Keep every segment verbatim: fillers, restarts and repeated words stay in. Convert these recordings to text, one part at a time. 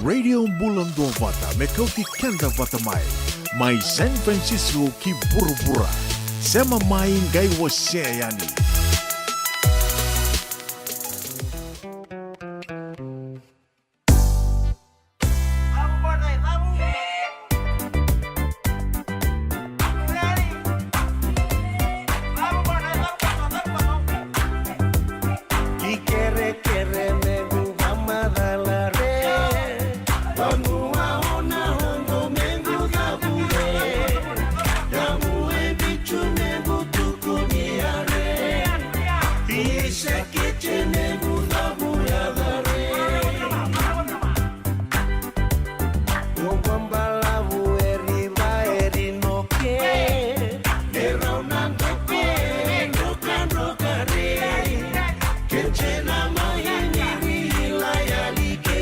Radio Bula Duavata, me kauti keda vata mai. Mai San Francisco ki vuravura. Sema mai, qai wasea yani. Ki kerekere mequ vamacala re, vanua o na oqo mequ cavu re, yavu e vicu mequ tukuni a re, i sekete mequ cavu yaca re. O vabalavu e riva e rinoke, e rau na doke, drokadroka re. Kece na mahi ni ri ila yali ke,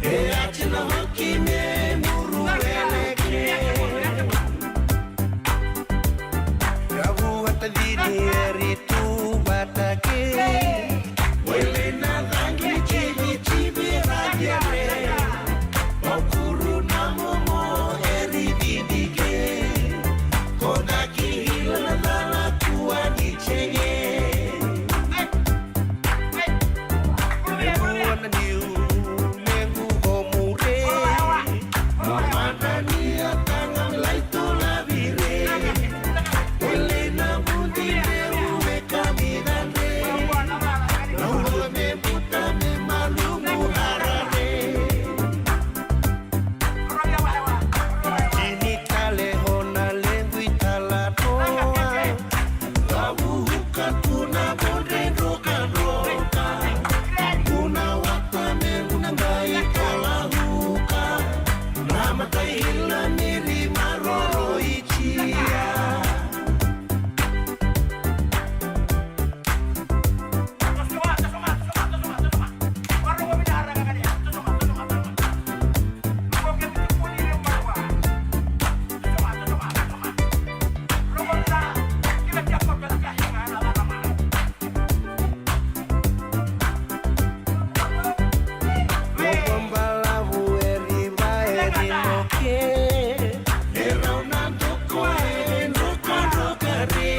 e ati na hoki me muru ele ke. Yavu a tacini e ri tu vata ke. Wele na cagi ni civicivi radia re. Okuru na momo e ri didi ke. Kodaki ila na cala kua ni cege. E vua na niu mequ homu re. Mo mana ni a taga me lai tolavi re. Wele na vudi dreu e kamida re. Na ulua me buta me malumu hara re. Kini tale ho na lequ i tala toa. Cavuka tu na vodre drokadroka. Guna wata me guna qai tola huka. Na matai ila ni ri maroroi tia. Vabalavu e riva e rinoke, e rau na doke, e drokadroka re.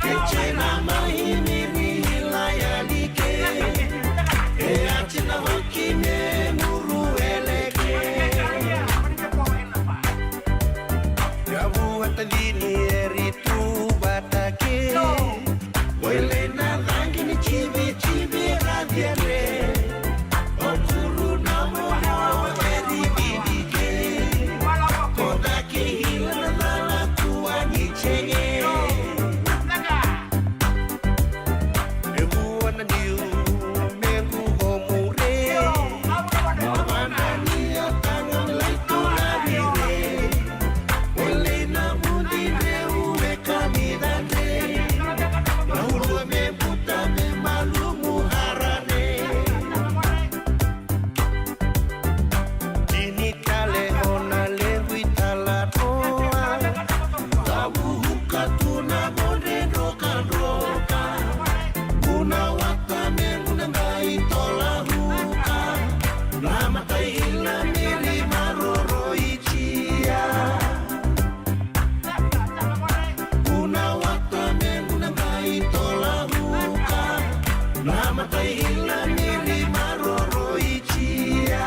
Kece na mahi ni ri ila yali ke, e ati na hoki me muru ele ke. Yavu a tacini e ri tu vata ke. Wele na cagi ni civicivi radia re. Okuru na momo e ri didi ke. Kodaki ila na cala kua ni cege. E vua na niu mequ homu re. Mo vana ni a taga me lai tolavi re. Wele na vudi dreu e kamida re. Na ulua me buta me malumu hara re. Kini tale ho na lequ i tala toa. Cavuka tu na vodre drokadroka. Guna wata me guna qai tola huka. Na matai ila ni ri maroroi tia. Guna wata me guna qai tola huka. Na matai ila ni ri maroroi tia.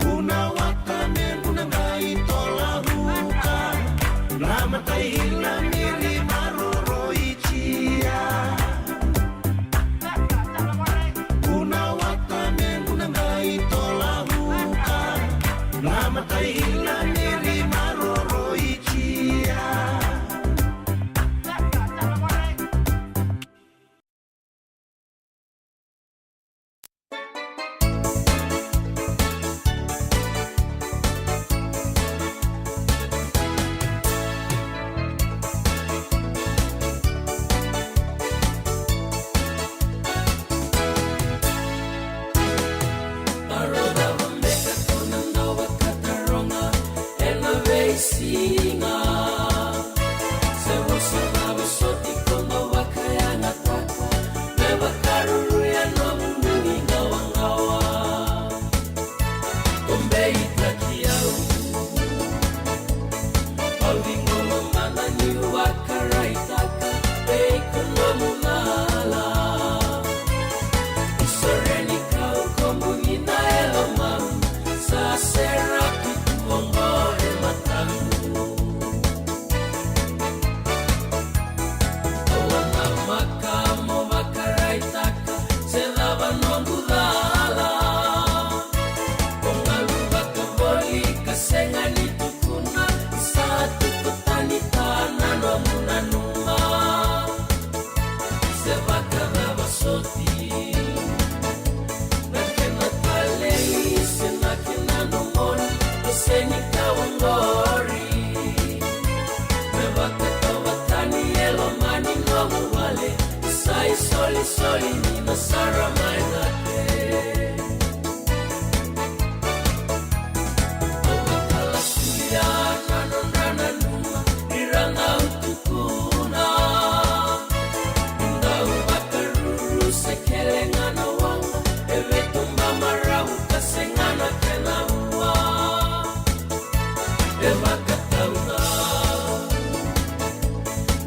Guna wata me guna qai tola huka. Na matai ila ni ri maroroi tia. Guna wata me guna qai tola huka. Na matai ila ni ri maroroi tia. Siga. Se vosa na vosoti ko na vakayagataka, me vakaruru ya na vununi Taki au. Au ciqoma mada niu vakaraitaka vei iko nomu cala. Ni sore ni kau ko buni na yalomamu, sa seraki tu oqo e matamu. Au a namaka mo vakaraitaka se cava noqu cala. O galu vakavoli ka sega ni tukuna, sa tuku tani ta na nomu nanuma. Se vakacava soti na kena talei se na kena domoni, o sega ni kau oqori. Me vakatauvatani e loma ni nomu vale, sa isolisoli ni na sara mai na ke. Au vakalasuya na nodra nanuma, ira na utukuna. Dau vakaruru se kele ga na waqa, e vetuba maravu ka sega na kena ua. E vakatauca.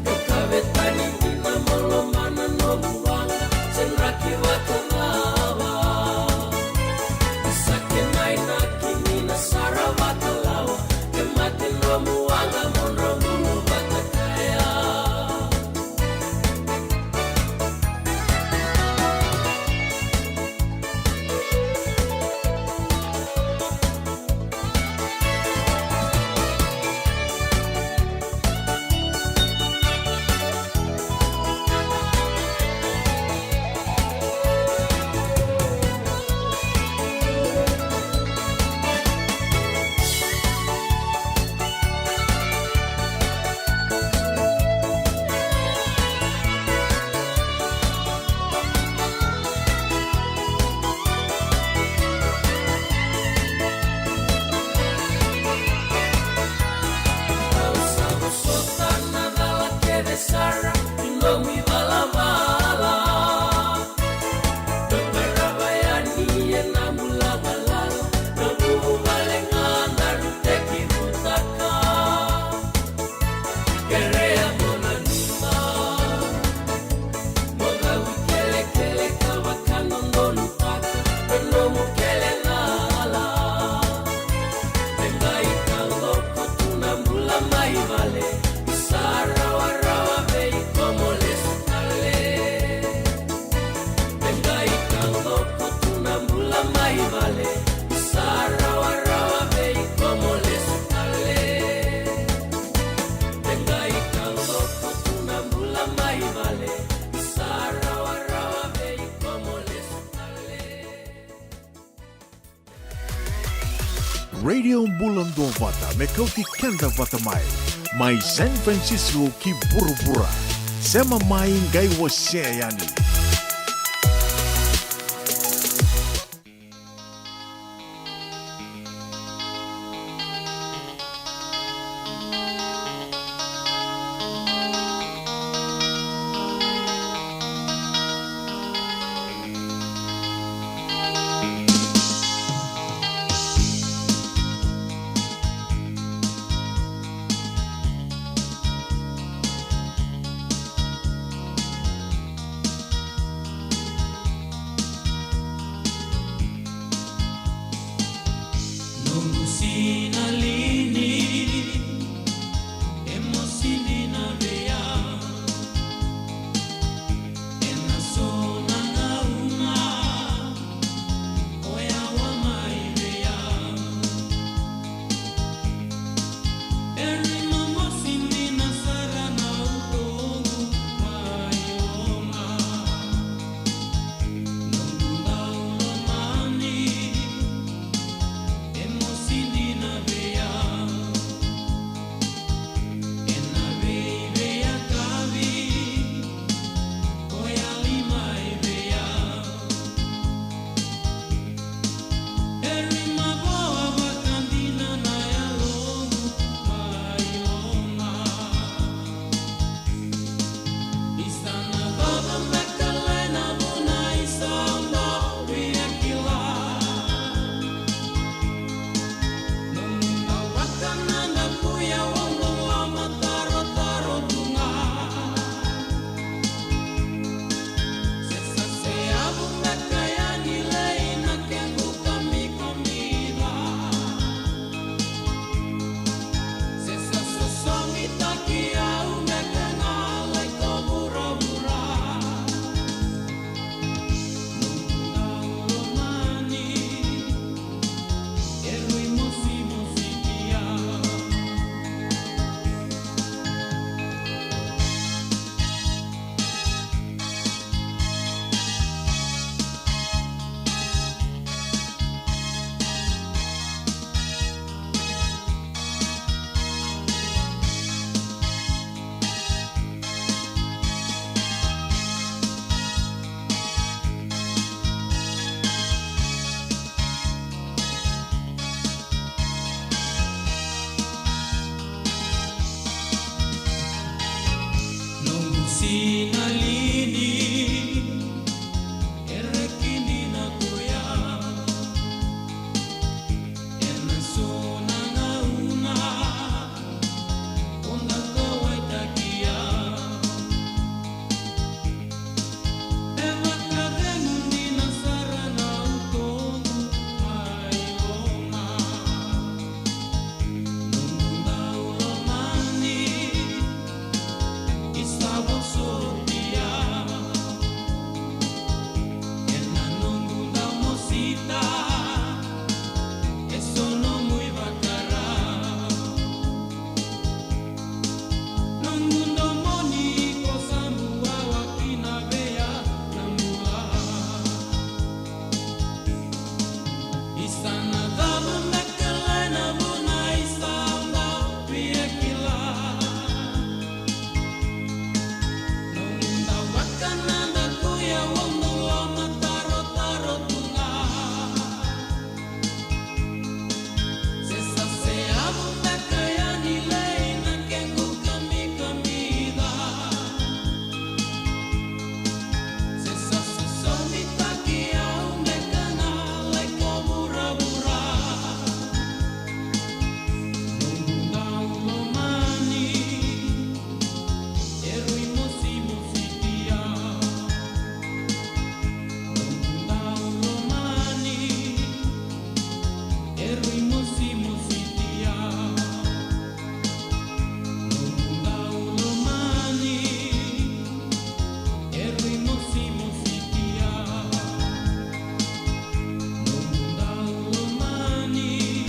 Dou kavetani ni na moloma na nomu waqa, se draki vakacava. Sa kena inaki ni na sara vakalawa, ke mate nomu waqa mo drau vata kaya. Au sa vosota na cala kece sara ni nomu ivalavala. Dou qarava yani ena bula galala, na vuvale ga daru tekivutaka. Kerea mo nanuma, mo cau kelekele ka vakadodonutaka na nomu kele cala. E qai taqoko tu na bula mai vale, ni sa rawarawa vei iko mo lesu tale. E qai taqoko tu na bula mai vale, ni sa rawarawa vei iko mo lesu tale. E qai taqoko tu na bula mai vale, ni sa rawarawa vei iko mo lesu tale. Radio Bula Duavata, me kauti keda vata mai. Mai San Francisco ki vuravura. Sema mai qai wasea yani.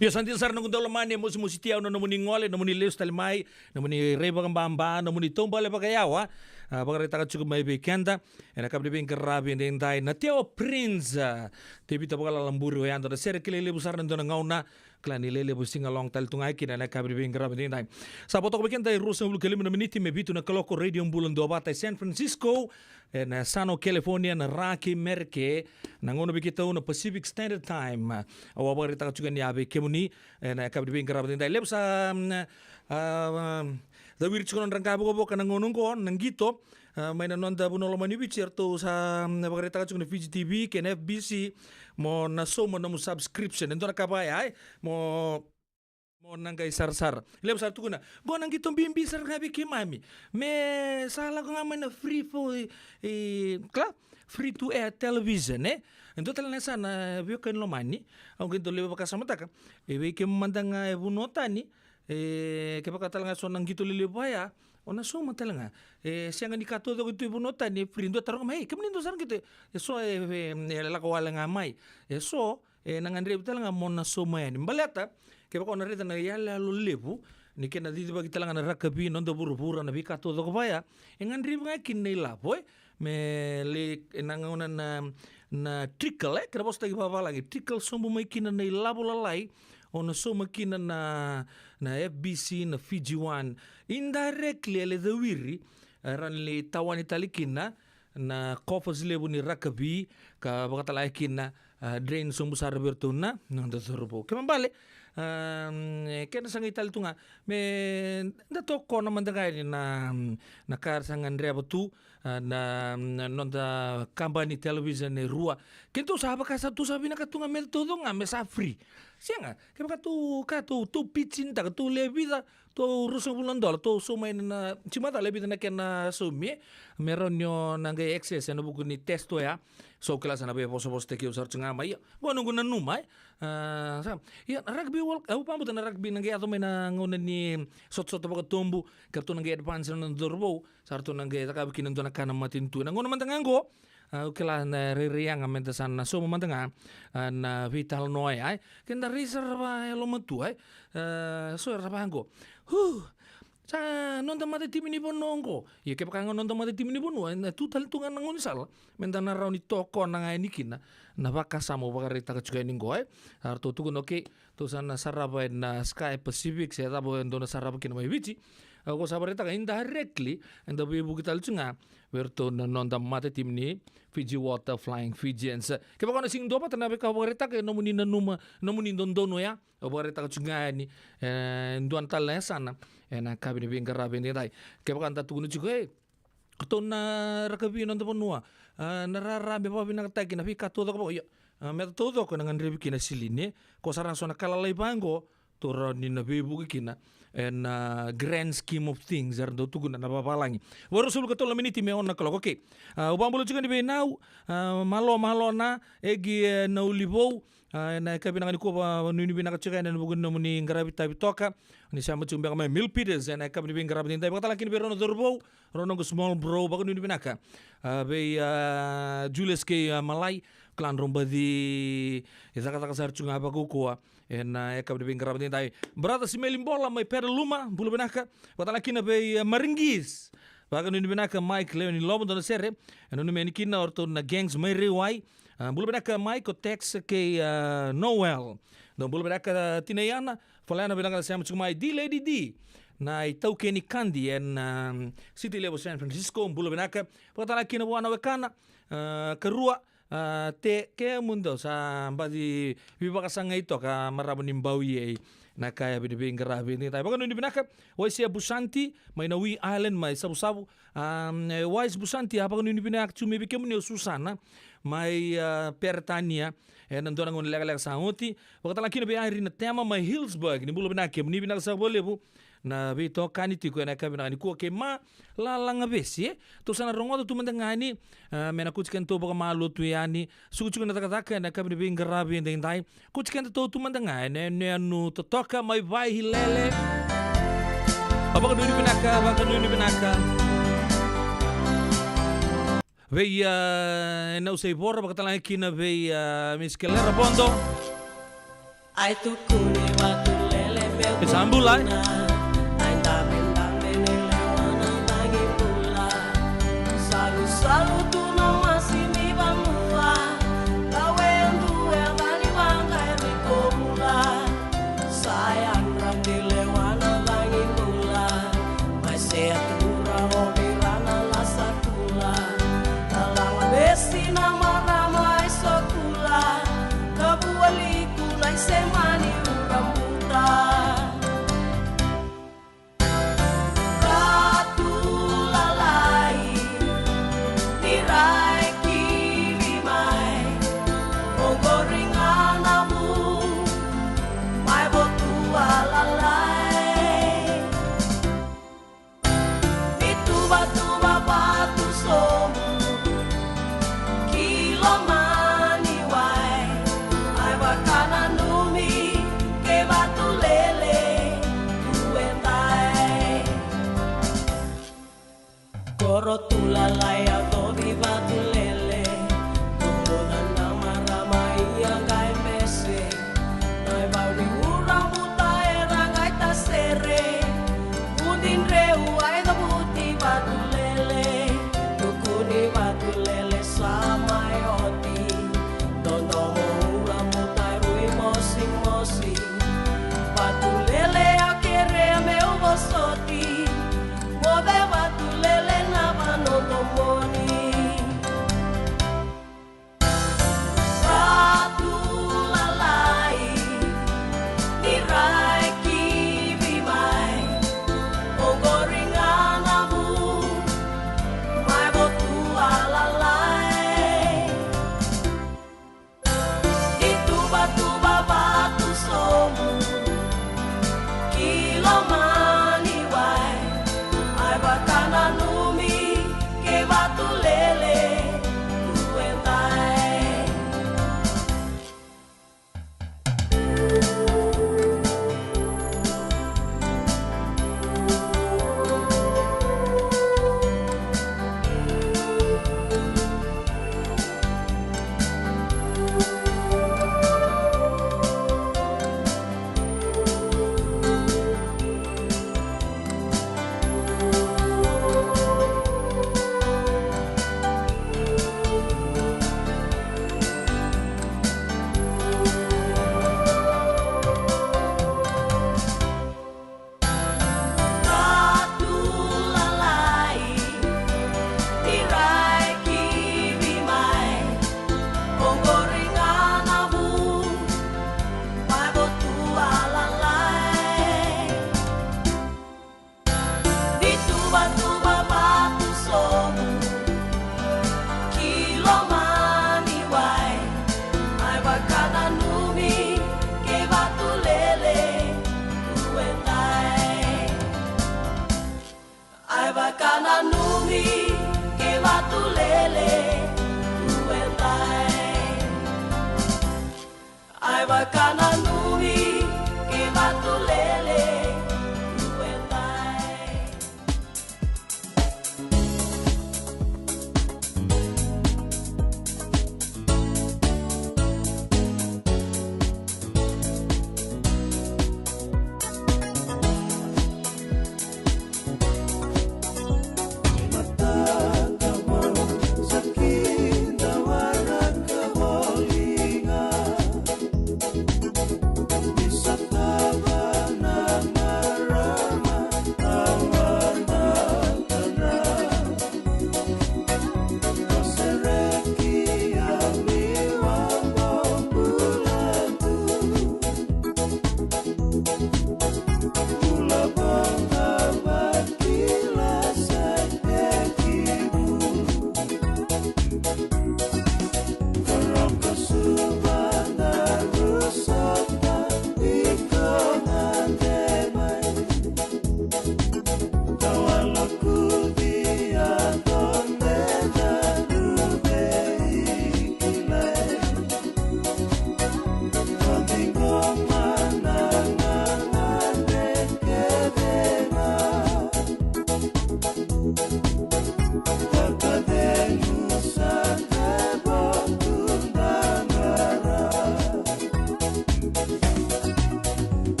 Io, sa dina sara noqu daulomani, e mosimosi tiko na nomuni gole, nomuni lesu tale mai, nomuni rai vakababa, nomuni taubale vakayawa. A, vakaraitaka tiko mai vei keda ena yakavi ni veiqaravi edaidai na Teo Prince, a, Tevita Vakalala Buri, oya e dua na sere kilai levu sara ena dua na gauna. Kila ni lelevu singalong tale tu ga kina ena yakavi ni veiqaravi edaidai. Sa vo toka vei keda e ruasagavulu ka lima na miniti me vitu na kaloko, Radio Bula Duavata e San Francisco, ena yasana o California, na Ra kei Merika, na gauna vei keitou na Pacific Standard Time. Au a vakaraitaka tiko yani vei kemuni ena yakavi ni veiqaravi edaidai. Levu sa, mm, a, a, cawiri tiko na nodra qavokavoka na gauna oqo, na qito, a, mai na noda vanua lomani Viti, eratou sa, mm, vakaraitaka tiko na Fiji T V kei na F B C, mo na sauma nomu subscription. E dua na ka vaya, e, mo, mo na qai sarasara. Levu sara tukuna, qo na qito bibi sara ga vei keimami. Me sa lako ga mai na free for, e, kila, free to air television, e. E dua tale na yasana, e, veiwekani lomani, au qai dau levu vakasamataka. E, vei kemu mada ga e vanua tani, e, kevaka tale ga so na qito lelevu vaya, o na sauma tale ga. E sega ni ka taucoko tu e vanua tani, e free. Dua taroga mai, e, kemuni dua sara qito, e so, e, e, e lako wale ga mai. E so, e na gadrevi tale ga mo na sauma yani. Baleta, kevaka o na raica na iyaloyalo levu ni kena cicivaki tale ga na rakavi, noda vuravura, na veika taucoko vaya, e gadrevi ga kina na ilavo, e. Me lai, e na gauna na, na trickle, e, kena vosataki vavalagi, trickle sobu mai kina na ilavo lalai, o na sauma kina na, na F B C, na Fiji One. Indirectly, e lai cawiri, e, rawa ni tawani tale kina na coffers levu ni rakavi, ka vakatala kina, a, drain sobu sara vei iratou na noda cauravou. Kena ibalebale, a, mm, e, kena sa qai tale tu ga me da tokona mada ga yani na, na ka era sa gadreva tu, a, na, na noda kabani television e rua. Keitou sa vaka sa tu sa vinaka tu ga me taucoko ga me sa free. Sega, kevaka tou, ka tou, tou pitch-initaka, tou lewe vica, tou ruasagavulu na dola, tou sauma yani na, si macala e vica na kena saumi, e. Me rawa ni o na qai access ena vuku ni test oya. So au kila sa na veivosavosataki au sara tu ga mai, ia. Qo noqu nanuma, e. A, sa, ia, na rugby world, au vakabauta na rugby na qai yaco mai na gauna ni sotasota vakatobu, ka ratou na qai advance na cauravou, sa ratou na qai cakava kina dua na ka na matanitu. Ena gauna mada ga qo, a, au kila na rairai yaga meda sa na sauma mada ga, a, na veitalanoa ya, e. Keda rai sara vakayalomatua, e. A, so era vaqo. Hu, sa noda matatimi ni vanua oqo. Ia kevaka ga noda matatimi ni vanua, ena tu tale tu ga na gaunisala meda na rawa ni tokona ga yani kina na vakasama au vakaraitaka tiko yani qo, e. A, ratou tukuna, okay, tou sa na sarava ena Sky Pacific, se cava e dou na sarava kina mai Viti. A, ko sa vakaraitaka indirectly, eda veivuke tale tu ga vei iratou na noda matatimi ni Fiji Water Flying Fijians. Kevaka o na sega ni duavata na veika au vakaraitaka, e nomuni nanuma, nomuni dodonu oya. Au vakaraitaka tiko ga yani, e, dua na tale na yasana ena yakavi ni veiqaravi edaidai. Kevaka da tukuna tiko, e, ratou na rakavi ena noda vanua, a, na rara me vakavinakataki, na veika taucoko vaka, ia, a, me taucoko ena gadrevi kina silini, e. Ko sara ga so na ka lalai vaqo, tou rawa ni na veivuke kina ena grand scheme of things, era dau tukuna na vavalagi. Vakarua sagavulu ka tolu na miniti me ono na kaloko, okay. A, au vakabula tiko yani vei Nau, a, malo, malo na, Egi, e, Naulivou, a, ena yakavi vinaka nikua, vakanuinui vinaka tiko yani ena vuku ni nomuni qaravi tavi toka. Ni sema tiko beka mai Mill Peters ena yakavi ni veiqaravi edaidai. Vakatala kina vei rau na cauravou, rau noqu small bro, vakanuinui vinaka. A, vei, a, Julius kei, a, Malai, kila drau baci cakacaka sara tiko ga vakaukauwa ena yakavi ni veiqaravi edaidai. Brother Simeli Bola mai Pere Luma, bula vinaka. Vakatala kina vei, a, Maringis, vakanuinui vinaka, Mike Lewe ni Lovo, dua na sere e nanumi yani kina o ratou na Gangs mai Reiwai. A, bula vinaka Mike, o Tex kei, a, Noel. Dou bula vinaka, a, Tinaiana, Falena, vinaka na sema tiko mai. D Lady D na iTaukei ni Kadi ena, a, city levu San Francisco, bula vinaka. Vakatala kina vua na wekana, a, karua, a, Te, kemudou sa baci veivakasagai toka, marama ni Bau, ia, na yakavi ni veiqaravi edaidai. Vakanuinui vinaka, Waisia Busanti mai na Wee Island mai Savusavu. A, e, Wise Busanti, a, vakanuinui vinaka tu mai vei kemuni o Susana mai, a, Peritania ena dua na gauna lekaleka sa oti. Vakatala kina vei Irene na Tema mai Hillsburg, ni bula vinaka kemuni, vinaka saka vakalevu na veitokani tiko ena yakavi vinaka nikua kei Ma Lalagavesi, e. Tou sa na rogoca tu mada ga yani, a, me na kauti kedatou vakamalua tu yani. Suka tiko na cakacaka ena yakavi ni veiqaravi edaidai. Kauti kedatou tu mada ga ena yanuyanu totoka mai Vaihilele. A, vakanuinui vinaka, vakanuinui vinaka. Vei, a, Nau Saivora, vakatala kina vei, a, Miss Kelera Vodo. Ai tukuni vatu lele meu. It's Ambulai. Ai dame dame ni lewa na tangi bula. Salu salu tu na masi ni vanua. Kawe ndu e vani vanga e ni kobula. Sa yadra ni lewa na tangi bula. Mai se atura o vira na lasa kula. Ka laga vesi na marama e so kula. Ka vua liku na i semani ura buta.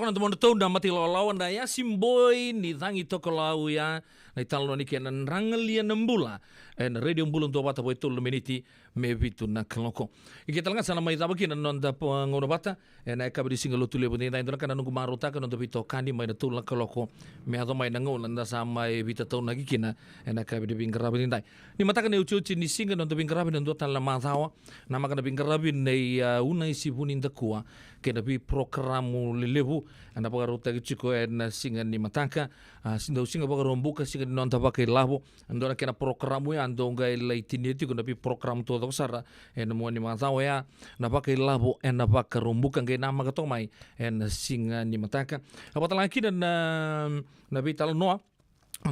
Na domodratou na mata ilawalawa na Yasi Boy ni Cagi Tokalau ya, na italanoa ni kena dragalia na bula. Ena Radio Bula Duavata vo e tolu na miniti me vitu na kaloko. Ike tale ga sa na mai cava kina na noda gauna vata ena yakavi ni siga Lotulevu edaidai. Dua na ka na noqu marautaka na noda veitokani mai na tolu na kaloko me yaco mai na gauna da sa mai veitataunaki kina ena yakavi ni veiqaravi edaidai. Ni mataka ni otioti ni siga na noda veiqaravi na dua tale na macawa, namaka na veiqaravi nei, a, Unaisi Vunidakua kei na veiporokaramu lelevu ena vakarautaki tiko ena siga ni mataka. A, si dau siga Vakaraubuka, siga ni noda vakailavo. Dua na kena porokaramu ya dau qai lai tinia tiko na veiporokaramu taucoko sara ena mua ni macawa ya, na vakailavo ena Vakaraubuka, qai namaka toka mai ena siga ni mataka. A, vakatale ga kina na, na veitalanoa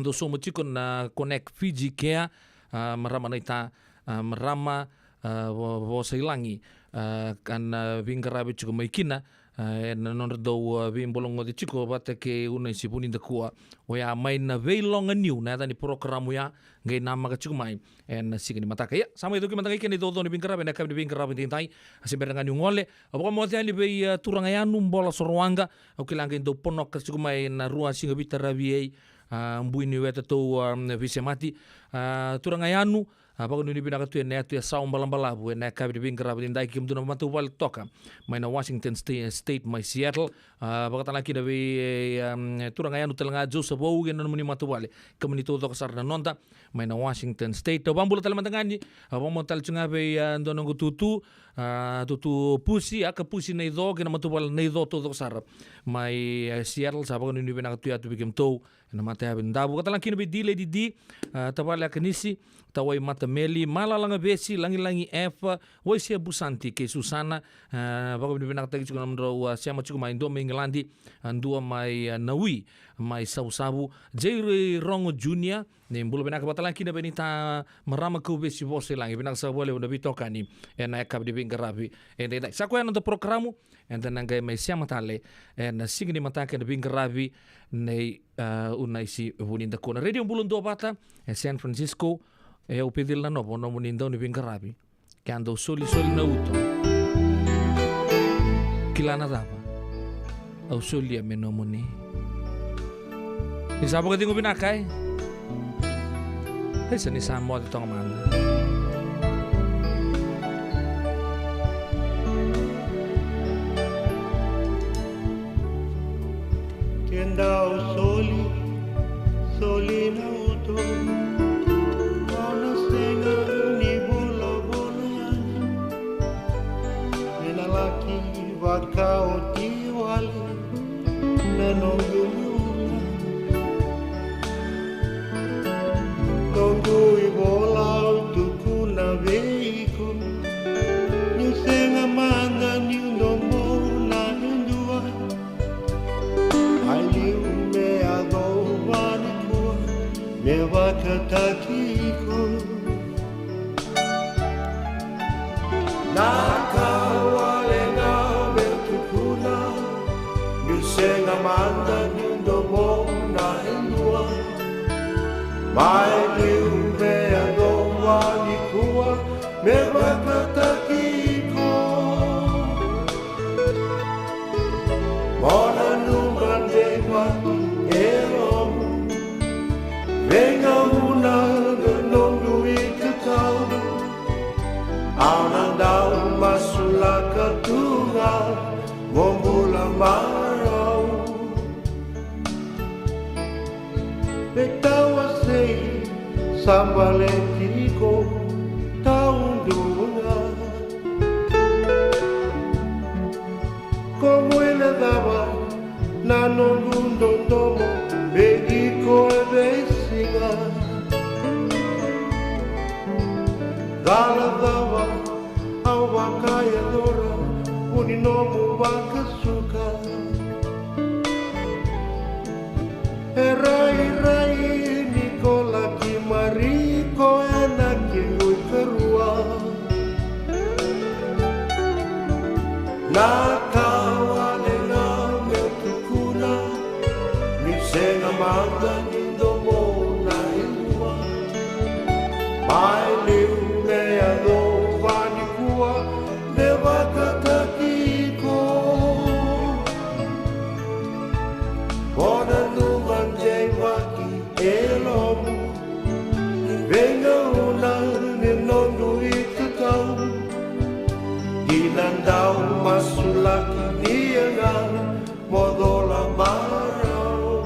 dau sauma tiko na Connect Fiji Care, a, marama naita, a, marama, a, vo-, vosa i lagi, a, ka na veiqaravi tiko mai kina, a, ena nodra dau, a, veibologoci tiko vata kei Unaisi Vunidakua. Oya mai na veiloga niu na yaca ni porokaramu ya, qai namaka tiko mai ena siga ni mataka. Ia, sa mai cuki mada ga i kena icoco ni veiqaravi ena yakavi ni veiqaravi edaidai. A, se bera ga niu gole, a, vakamoce yani vei, a, turaga Yanu Bola Sorowaqa. Au kila qai dau ponoka tiko mai na rua siga veitaravi ei, a, bui ni wetatou, a, veisemati. A, turaga Yanu, a, vakanuinui vinaka tu ena yatu e Sawa Balabalavu ena yakavi ni veiqaravi edaidai, kei kemudou na matavuvale toka mai na Washington Sta-, State mai Seattle. A, vakatale ga kina vei, e, a, turaga Yanu tale ga Joseph Vou kei na nomuni matavuvale, kemuni taucoko sara na noda mai na Washington State. Au vakabula tale mada ga yani, a, vakamoce tale tu ga vei, a, dua noqu tutu, a, tutu Pusi, Aka Pusi Naico kei na matavuvale Naico taucoko sara mai, e, Seattle. Sa vakanuinui vinaka tu yatu vei kemudou ena matayavi ni davu. Vakatale ga kina vei D Lady D, a, tavale Akanisi, Tawai Matameli, Malala Gavesi, Lagilagi F, Waisia Busanti kei Susana. A, vakavinavinakataki tiko na nomudrau, a, sema tiko mai, dua mai Igiladi, a, dua mai, a, Naui, mai Savusavu, Jerry Rogo Junior. Ni bula vinaka. Vakatale ga kina vei naita marama Kauvesi vosa i lagi, vinaka saka vakalevu na veitokani ena yakavi ni veiqaravi edaidai. Sa koya na noda porokaramu, eda na qai mai sema tale ena siga ni mataka ena veiqaravi nei, a, Unaisi Vunidakua. Na Radio Bula Duavata e San Francisco, e au Pecila Nanovo, nomuni dau ni veiqaravi. Ke a dau solisoli na uto, kila na cava au solia me nomuni. Ni sa vakacegu vinaka, e? E sa ni sa moce toka mada. Ke dau soli, soli na uto, au na sega ni volavola yani. Me na laki vakaoti wale na noqu bula. Noqu ivola au tukuna vei iko, niu sega mada niu domona e dua. Mai liu me yacova nikua me vakataki iko. Na ka wale ga meu tukuna, niu sega mada niu domona e dua. Mai liu me yacova nikua me vakataki iko. Mo nanuma deivaki e lomamu, vei gauna na noqu ikatau. Au na dau masulaka tu ga mo bula marau. Veitawasei sa baleti iko taudua ga. Ko guilecava na noqu dodomo vei iko e veisiga. Cala cava au vakayacora vu ni nomu vakasuka. E rairai ni ko laki mariko ena keu ikarua. Na ka wale ga meu tukuna, niu sega mada ni domona e dua. Mai liu me yacova nikua me vakataki iko. Masulaki ni yaga mo cola marau.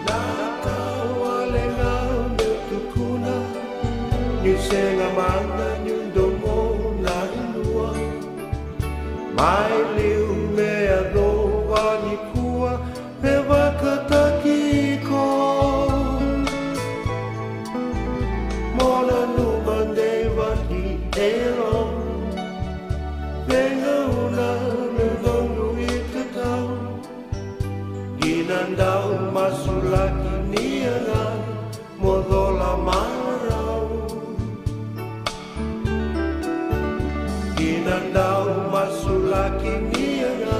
Na ka wale ga meu tukuna, ni sega mada niu domo na vanua. Mai liu me yacova nikua, me vakataki iko. Mo nanuma deivaki e lo, veigauna meu dodo i tatau. Ki na dau masulaki ni yaga mo cola marau. Ki na dau masulaki ni yaga